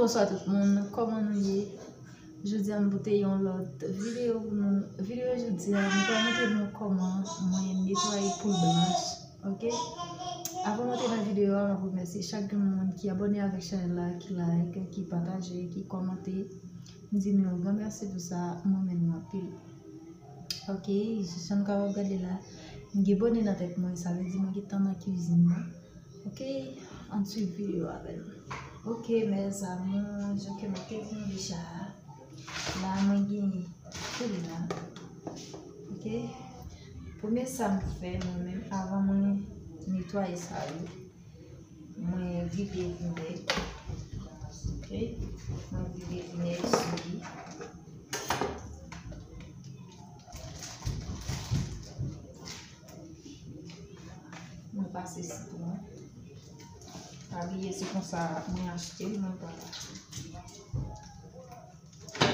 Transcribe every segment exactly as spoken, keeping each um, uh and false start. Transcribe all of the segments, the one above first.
Bonswa tout moun, kòman nou ye? Jodi a m pote yon lòt videyo pou nou. Videyo jodi a, m pral montre nou kòman mwen netwaye poul blanch, oke? Avan m antre nan videyo a, m ap remèsye chak grenn moun ki abòne avèk chanèl la, ki like, ki pataje, ki kòmante. M di nou yon gran mèsi pou sa, m renmen nou anpil. Oke, jan nou kapab gade la, m gen bone nan tèt mwen, sa vle di mwen gentan nan kizin nan. Oke, ann swiv videyo avè m. Oke, mes amours, jan ke mwen te di nou deja, la mwen gen poul la. Oke, premye sa m fè mwen menm, avan mwen netwaye sa yo, mwen vide vinèg. Oke, mwen vide vinèg sou li. Mwen pase sitwon. Pa bliye se konsa mwen achte l, mwen pa,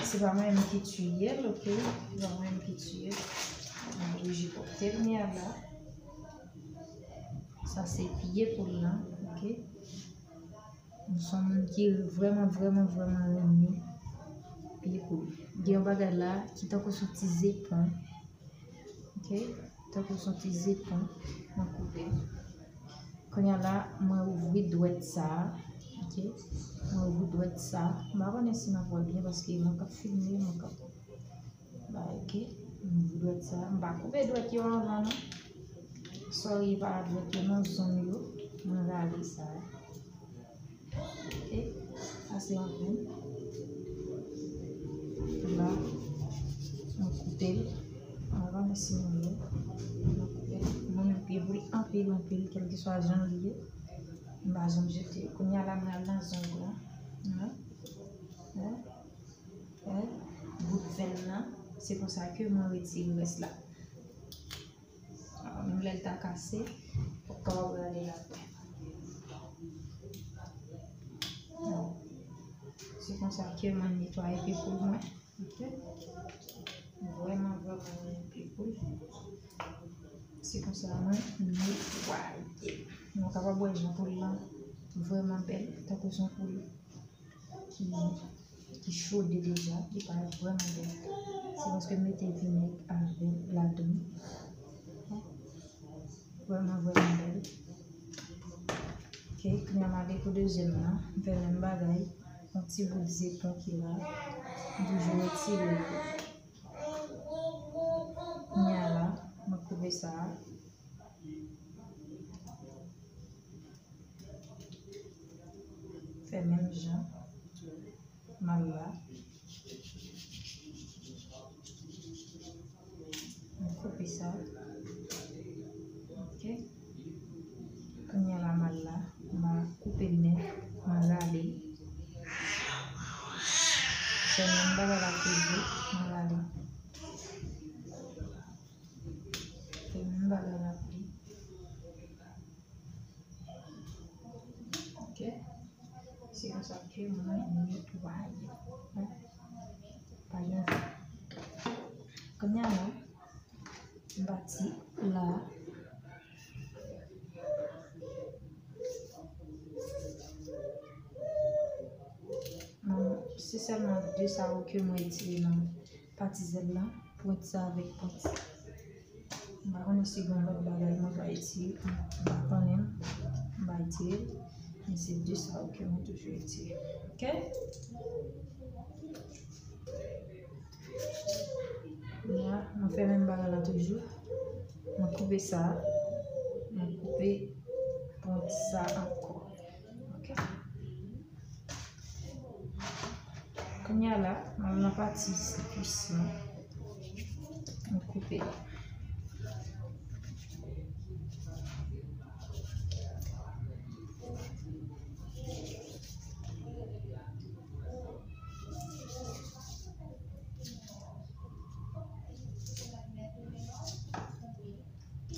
se pa mwen menm ki tiye l, oke? Se pa mwen menm ki tiye l. Mwen oblije pòte l, men la. Sa se pye poul lan, oke? M se yon moun ki vrèman, vrèman, vrèman renmen pye poul. Gen yon bagay la ki tankou se yon ti zepon. Oke? Tankou se yon ti zepon. Mwen koupe. Kounye a la, mwen ouvri dwèt sa a. Oke? Mwen ouvri dwèt sa a. M pa konnen si n ap wè byen paske mwen k ap filme, mwen k ap Ba, oke. M ouvri dwèt sa. M pa koupe dwèt yo anvan, non. Sorry, pa dwèt yo, non, zong yo. Mwen rale sa. Oke. Sa se yon venn. La, mwen koupe l. Anvan, men si mwen yo. Mwen koupe l. Mwen renmen pye poul anpil, anpil, kèlkeswa jan l ye. M pa janm jete. Kounye a la, mwen al nan zong la. Wè. Wè. Wè, bout venn nan, se konsa ke mwen retire rès la. Menm lè l ta kase, w ap kapab rale l apre. Se konsa ke mwen netwaye pye poul mwen. Oke? Vrèman, vrèman, mwen renmen pye poul. Se konsa mwen netwaye. Nou kapab wè jan poul lan vrèman bèl, tankou se yon poul ki, ki chode deja, li parèt vrèman bèl. Se paske m mete vinèg avè l ladan. Vrèman, vrèman bèl. Oke, kounye a m ale pou dezyèm nan. M fè menm bagay. Yon ti bout zepon ki la. M toujou retire l. Kounye a la, mwen koupe sa a. Fè menm jan. M al la. Mwen koupe sa. Oke. Kounye a la, m al la. M a koupe l nèt. M a rale. Fè menm bagay la toujou. M a rale. Fè menm bagay la pou li. Oke. Se konsa ke mwen netwaye. Pa gen anyen. Kounye a la, m pati la. Mwen, se sèlman de sa yo ke mwen retire nan pati zèl la, pwent sa avèk pwent sa. M pa konnen si gen lòt bagay mwen va retire, m pa konnen, m pa retire l, men se de sa yo ke mwen toujou retire. Oke? Kounye a, mwen fè menm bagay la toujou. Mwen koupe sa, mwen koupe pwent sa ankò. Oke? Kounye a la, m al nan pati kwis lan. M koupe.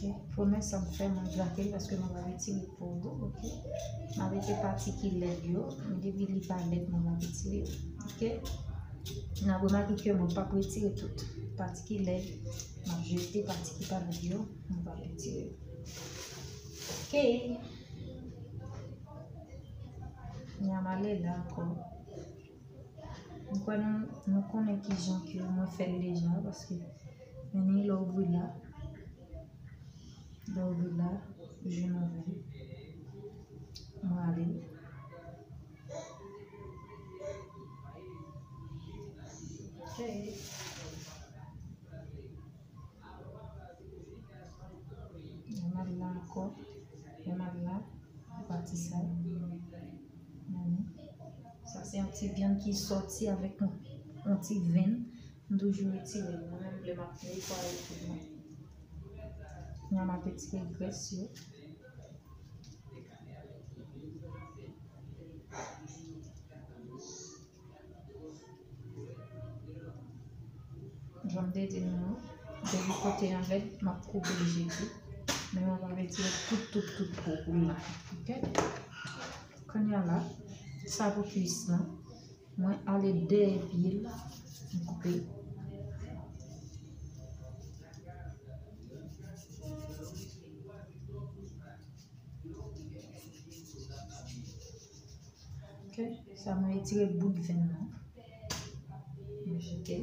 Oke, premye sa m fè, mwen grate l paske mwen va retire po yo, oke? M a mete pati ki lèd yo, men depi li pa lèd, mwen va retire yo, oke? N a remake ke mwen p ap retire tout. Pati ki lèd, m ap jete, pati ki pa lèd yo, mwen va retire yo. Oke. Kounye a m ale la ankò. Mwen kwè nou, nou konnen kijan ke mwen fè l deja, paske men ni lè w ouvri la, lè w ouvri la, ou jwenn ouvè. Mwen ale. Ok. Mwen al la ankò. Mwen al la. Pati sa. Sa se yon ti vyann ki sòti avèk yon, yon ti venn. M toujou retire l. Mwen menm, lè m ap netwaye poul mwen, mwen ap retire grès yo. Jan m te di nou, depi kote an rèd, m ap koupe l jete. Men mwen pa retire tout, tout, tout po poul la. Ok? Kounye a la, sa pou kuis lan. Mwen ale dèyè pye l, m koupe. Ok, sa mwen retire bout venn nan. Mwen jete.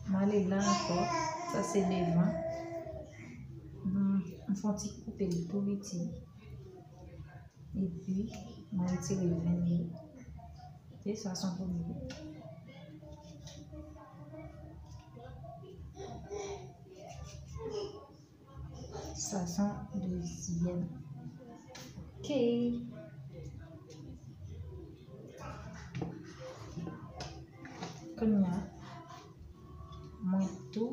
M ale la ankò. Sa se devan. M, m fè yon ti koupe l tou piti. Epi, mwen retire venn yo. Ok, sa se yon premye. Sa se yon dezyèm. Ok. Kounye a, mwen tou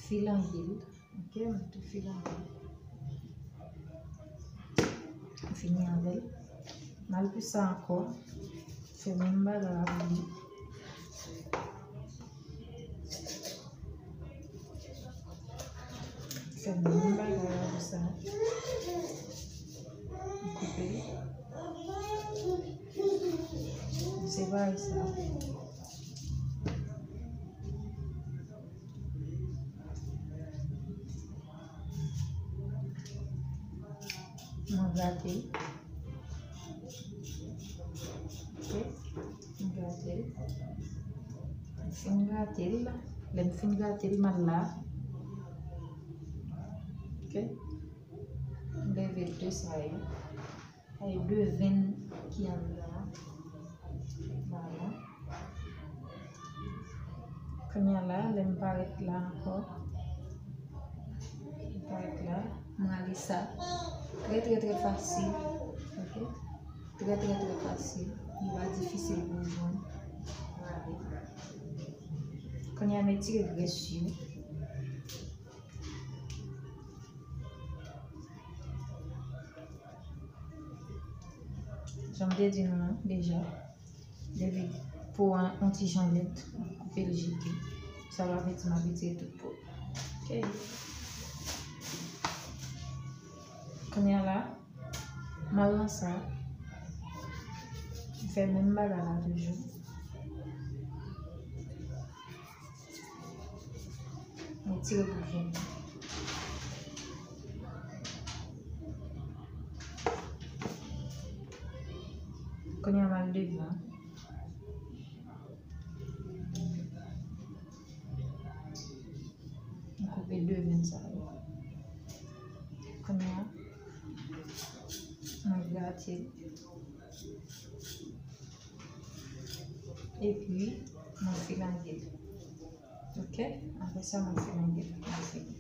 filange l. Ok, mwen tou filange l. Fini avè l. M al pou sa ankò. Fè menm bagay la pou li. Fè menm bagay la pou sa. M koupe. M separe sa. Mwen grate. Ok. Mwen grate. Mwen fin grate l. Lè m fin grate l, m al la. Ok. M leve de sa yo. Ay, de venn ki anndan an. Vwala. Kounye a la, lè m parèt la ankò, m parèt la, m rale sa. Trè, trè, trè fasil. Ok? Trè, trè, trè fasil. Li pa difisil pou w jwenn. Rale. Kounye a, m retire grès yo. Jan m te di nou an deja, depi po an yon ti jan lèd, m koupe l jete. Sa pa vle di m ap retire tout po. Ok. Kounye a la, m al nan sa. M fè menm bagay la toujou. Mwen tire pou fini. Kounye a m al devan. M koupe de venn sa yo. Kounye a, mwen grate l. Epi, mwen filange l. Ok? Apre sa, mwen filange l. Mwen fini.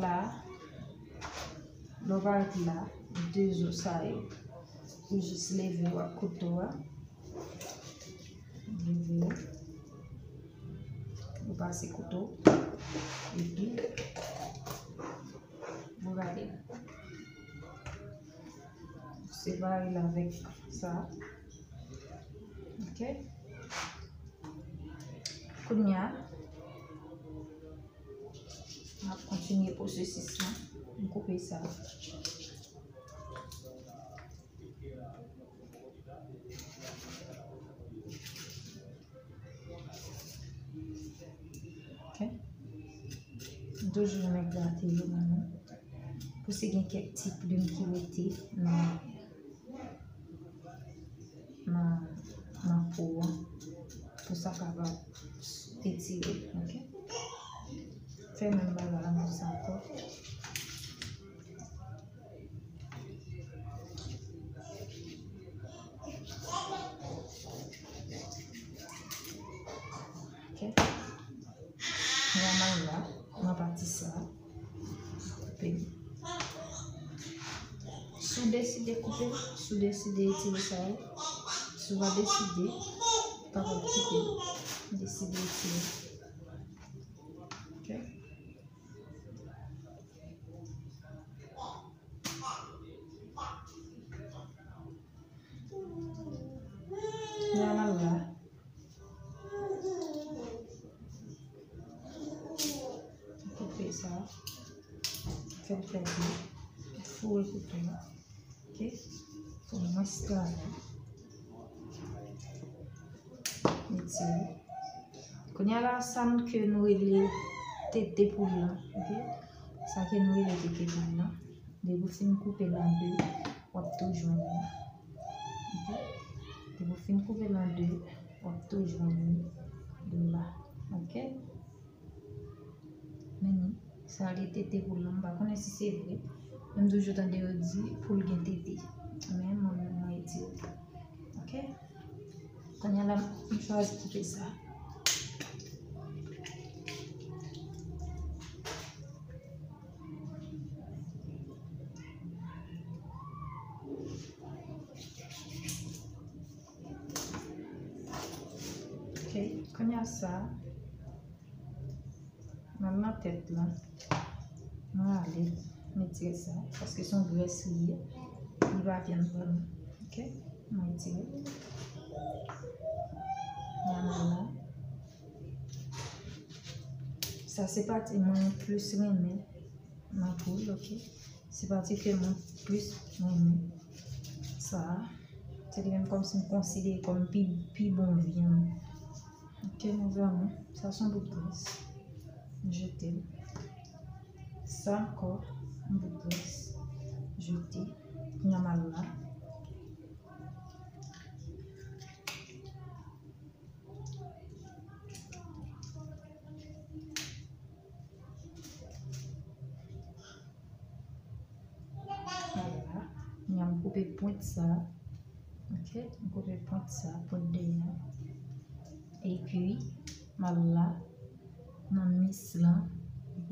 La, lè w parèt la, de zo sa yo, ou jis leve w ak kouto a. Leve w. Ou pase kouto. Epi, ou gade. Separe l avèk sa. Ok. Kounye a, m ap kontinye pwosesis lan. M koupe sa. Ok. M toujou renmen grate yo nan men. Pou si gen kèk ti plim ki rete nan, nan, nan po sa kapab etire, ok? Fè menm bagay la konsa ankò. Ok. Nòmal la, nan pati sa, koupe. Si w deside koupe, si w deside etire sa yo, si w pa deside, w kapab kite, deside etire. Ok. Nòmal la. Koupe sa. Fè l fè byen. Foure kouto a. Ok? Pou mwens travay. Etire. Kounye a la, sa n ke nou rele tete poul lan, ok? Sa ke nou rele tete poul lan. Depi w fin koupe l an de, w ap tou jwenn li. Ok? Depi w fin koupe l an de, w ap tou jwenn li la. Ok? Men ni, sa rele tete poul lan, m pa konnen si se vre. Men m toujou tande yo di poul gen tete. Men mwen menm, mwen di ok. Kounye a la, m chwazi koupe sa. Ok, kounye a sa, nan, nan tèt lan, mwen ale, mwen retire sa, paske se yon grès li ye, li pa vyann vrèman. Ok, mwen retire. Mwen ale la. Sa se pati mwen plis renmen nan poul, ok? Se pati ke mwen plis renmen. Sa, se li menm kòmsi m konsidere kòm pi, pi bon vyann. Ok, mezanmi, sa se yon bout grès. Jete l. Sa ankò, yon bout grès. Jete. Nòmal la. Vwala. Kounye a m koupe pwent sa. Ok, m koupe pwent sa, pwent dèyè a. Epi, m al la, nan mis lan. Ok,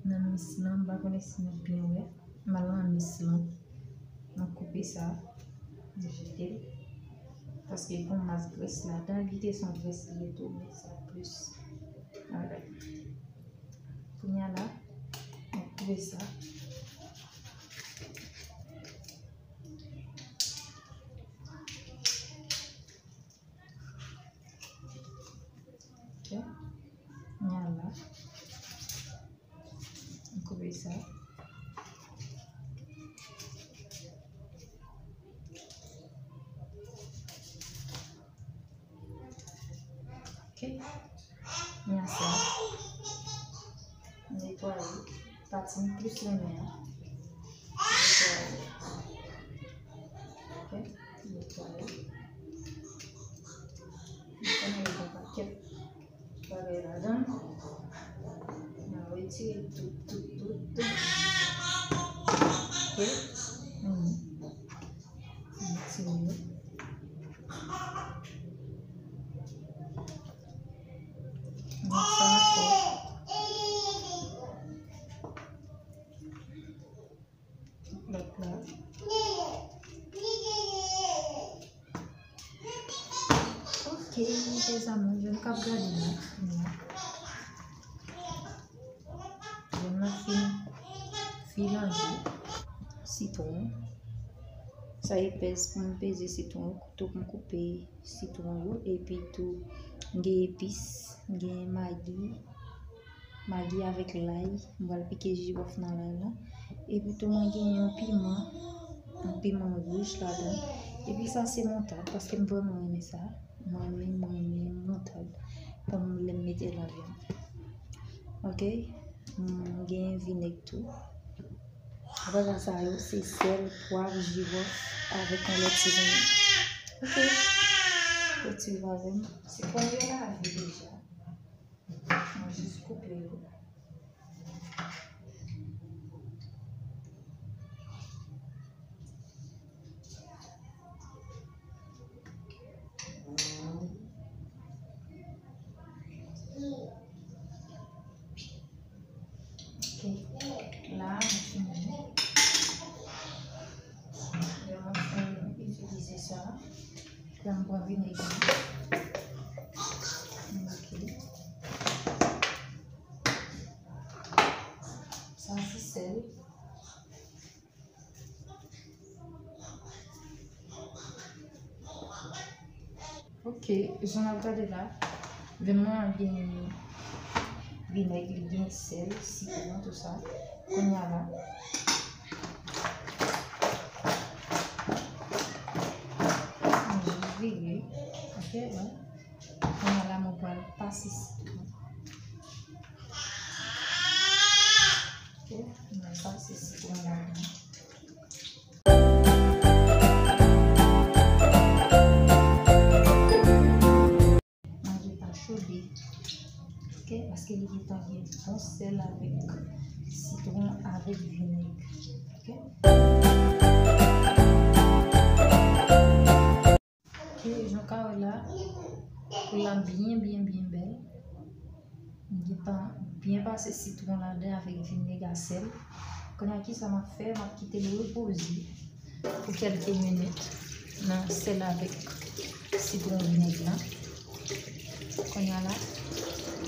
nan mis lan, m pa konnen si nou byen wè. M al nan mis lan. Mwen koupe sa. Mwen jete l. Paske gon mas grès ladan, li te se yon grès li ye tou, men sa plis. Alright. Kounye a la, mwen koupe sa. Ok. Kounye a la. M koupe sa. Ok. Kounye a sa. M netwaye. Pati m plis renmen an. M netwaye. Ok. M netwaye. M konnen gen yon pakèt bagay ladan. N a retire tout, tout, tout, tout. Ok. Retire yo. Nan sa ankò. Lòt la. Ok, mezanmi, jan n ap gade la. Jan n ap fin filanje sitwon. Sa e pèz pou m peze sitwon, kouto pou m koupe sitwon yo, epi tou m gen epis, m gen magi, magi avèk lay. M pral pike jiwòf nan lay la. Epi tou mwen gen yon piman, yon piman wouj ladan. Epi sa se moutad, paske m vrèman renmen sa. Mwen menm, mwen renmen moutad. Kòm lè m mete nan vyann. Ok? M gen vinèg tou. Apre sa, sa yo, se sèl, pwav, jiwòf, avèk yon lòt sezonnen. Ok. Swiv avè m. Sitwon yo lave deja. Mwen jis koupe yo. Ok. La, mwen fini. Lè mwen fin itilize sa, la m pran vinèg la. Ok. Sa se sèl. Ok, jan n ap gade la, vyann nan gen vinèg, li gen sèl, sitwon, tou sa. Kounye a la, mwen jis vire. Ok, bon. Kounye a la, mwen pral pase sitwon. Ok, mwen pral pase sitwon ladan. Mwen gentan chode. Ok, paske li gentan gen bon sèl avèk sitwon avèk vinèg. Ok. Ok, jan w ka wè la, koulè a byen, byen, byen bèl. M gentan byen pase sitwon ladan avèk vinèg a sèl. Kounye a, kisa m ap fè? M ap kite l repoze pou kèlke minit nan sèl avèk sitwon vinèg la. Kounye a la,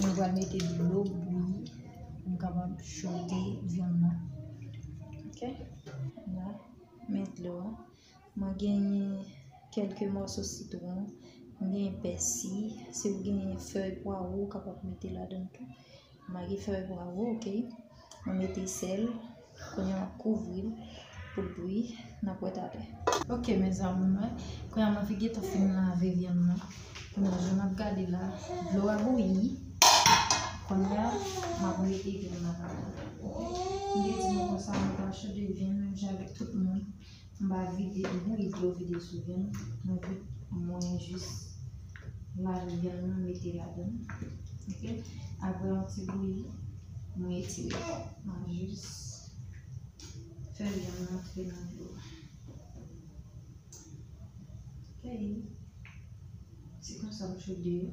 mwen pral mete dlo bouyi pou m kapab chode vyann nan. Ok? La, men dlo a. Mwen genyen kèlke mòso sitwon, mwen genyen pèsi, si w genyen fèy pwawo, w kapab mete ladan tou. Mwen gen fèy pwawo, ok. Mwen mete sèl, kounye a m ap kouvri l pou l bouyi, n ap wè talè. Ok, mes amours, mwen, kounye a mwen fin gentan fin lave vyann nan. Kounye a, jan n ap gade la, dlo a bouyi. Kounye a, m ap mete vyann nan ladan. Ok? M te di nou konsa, mwen pral chode vyann menm jan avèk tout moun. M pa vide, m bouyi dlo vide sou vyann. Mwen vide, mwen jis lave vyann nan, mete ladan. Ok? Apre yon ti bouyi, mwen etire. Mwen jis fè vyann nan antre nan dlo a. Ok. Se konsa m chode yo.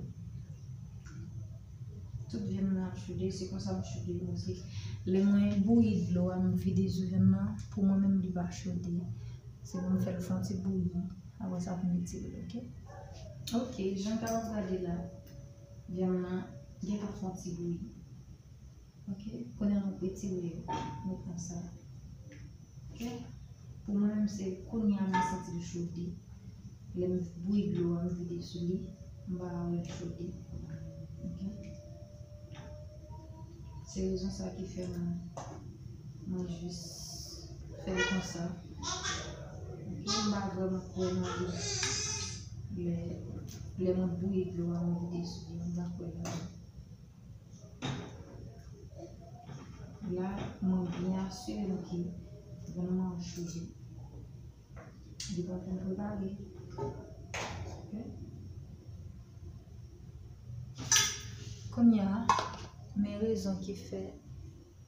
Tout vyann mwen ap chode, se konsa m chode yo, paske lè mwen bouyi dlo a, m vide sou vyann nan, pou mwen menm li pa chode. Se pou m fè l fè yon ti bouyi, apre sa pou m retire l, ok? Ok, jan w ap gade la, vyann nan gentan fè yon ti bouyi. Ok, kounye a nou retire yo, nou pran sa. Ok, pou mwen menm se kounye a mwen santi l chode. Lè m bouyi dlo a, m vide sou li, m pa wè l chode. Ok. Se rezon sa ki fè mwen, mwen jis fè l konsa. Ok, m pa vrèman kwè nan li. Lè, lè mwen bouyi dlo a, mwen vide sou li, m pa kwè nan li. La, mwen byen asire m ke vyann nan chode. Li pa fin prepare. Ok. Kounye a, men rezon ki fè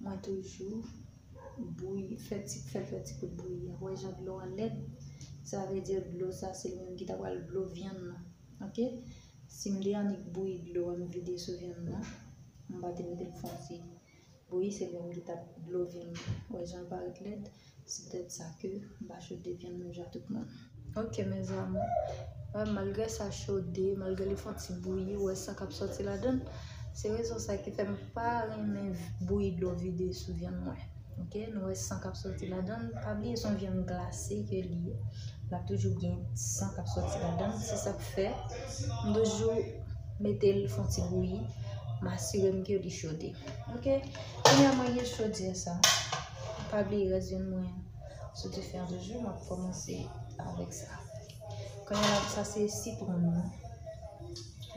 mwen toujou bouyi, fè ti, fè, fè ti kout bouyi a. Wè jan dlo a lèd, sa vle di dlo sa se li menm ki ta pral dlo vyann nan. Ok? Si m te annik bouyi dlo a, m vide sou vyann nan, m pa te mete l fon ti bouyi, se li menm ki t ap dlo vyann nan. Wè jan l parèt lèd, se poutèt sa ke m pa chode vyann menm jan tout moun. Ok, mes amours. Wè, malgre sa chode, malgre li fon ti bouyi, wè san k ap sòti ladan l. Se rezon sa ki fè m pa renmen bouyi dlo vide sou vyann mwen. Ok, nou wè san k ap sòti ladan l. Pa bliye se yon vyann glase ke li ye. L ap toujou gen san k ap sòti ladan l. Se sa k fè m toujou mete l fè yon ti bouyi. M asire m ke li chode. Ok, kounye a mwen gen chodyè sa. Pa bliye rès vyann mwen sou dife an toujou. M ap kòmanse avèk sa. Kounye a sa se sitwon mwen.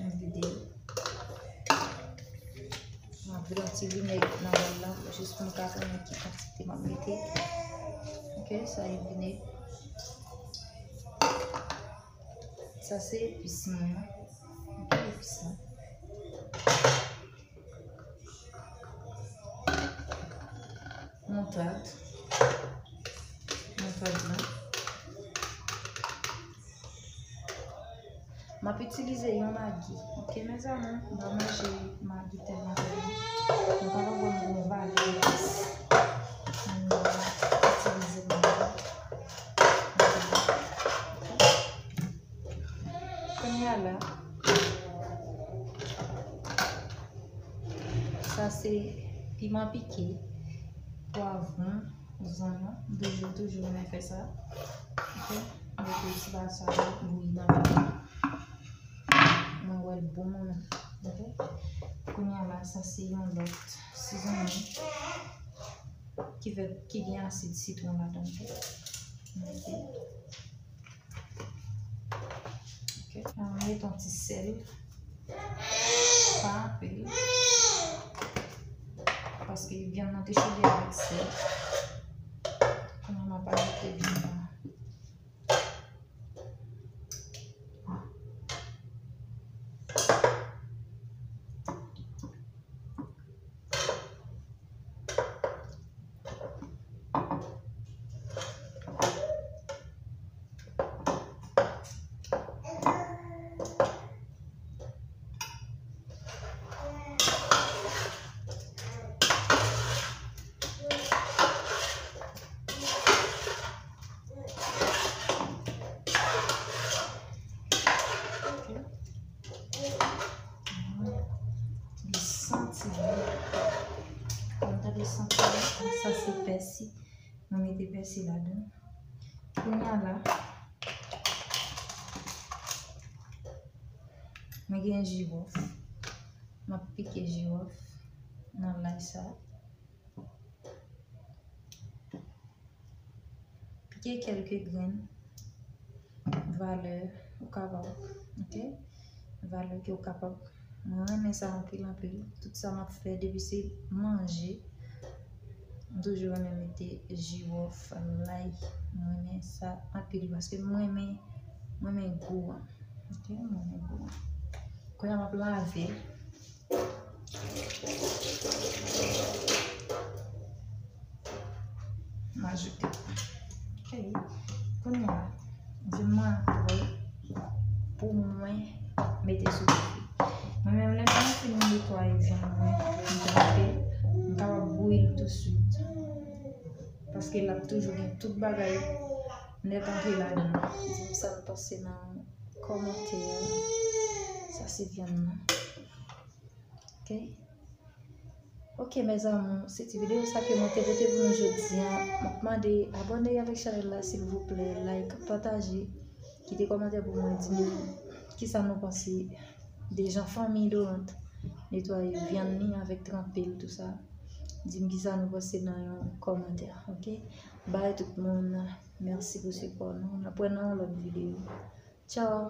M vide l. M ap vide yon ti vinèg nan bòl la, jis pou m ka konnen ki kantite m ap mete. Ok, sa e vinèg. Sa Sa se epis mwen an. Epis la. Moutad. Moutad la. M ap itilize yon magi. Ok, mezanmi, m pa manje magi tèlman, tèlman. Mwen pa konn bon valè epis. Mwen itilize magi. Kounye a la, sa se piman pike, pwavwon, zonyon. Toujou, toujou renmen fè sa. Ok? Mete ti ba sa la, bouyi nan pye. Mwen wè l bon, mwen menm. Ok? Kounye a la, sa se yon lòt sizonnen ki fè, ki gen asid sitwon ladan l. Ok? Mete. Ok. Mwen mete yon ti sèl. Pa anpil. Paske vyann nan te chode avèk sèl. Kounye a m ap ajoute vyann nan. Li santi bon. Kòm tande santi bon, sa se pèsi. Mwen mete pèsi ladan. Kounye a la, mwen gen jiwòf. M ap pike jiwòf nan lay sa. Pike kèlke grenn, valè ou kapab, ok? Valè ke ou kapab. Mwen renmen sa anpil, anpil. Tout sa m ap fè, depi se manje, m toujou renmen mete jiwòf, lay. Mwen renmen sa anpil, paske mwen renmen, mwen renmen gou an. Ok, mwen renmen gou an. Kounye a m ap lave. M ajoute. Ok. Kounye a, vyann mwen ap prè pou mwen mete sou dife. Mwen menm, lè mwen fin netwaye vyann mwen, m tranpe, m kapab bouyi l touswit. Paske l ap toujou gen tout bagay nèt antre ladan l. Di m sa n panse nan kòmantè. Sa se vyann nan. Ok. Ok, mes amours, se ti videyo sa ke mwen te pote pou nou jodi a. M ap mande abòne avèk chanèl la, silvouplè, like, pataje, kite kòmantè pou mwen, di m kisa nou panse de jan fanmi Dorante netwaye vyann li avèk tranpe l, tou sa. Di m kisa nou panse nan yon kòmantè, ok? Bye tout moun, mèsi pou sipò nou. N ap wè nan yon lòt videyo. Tchao!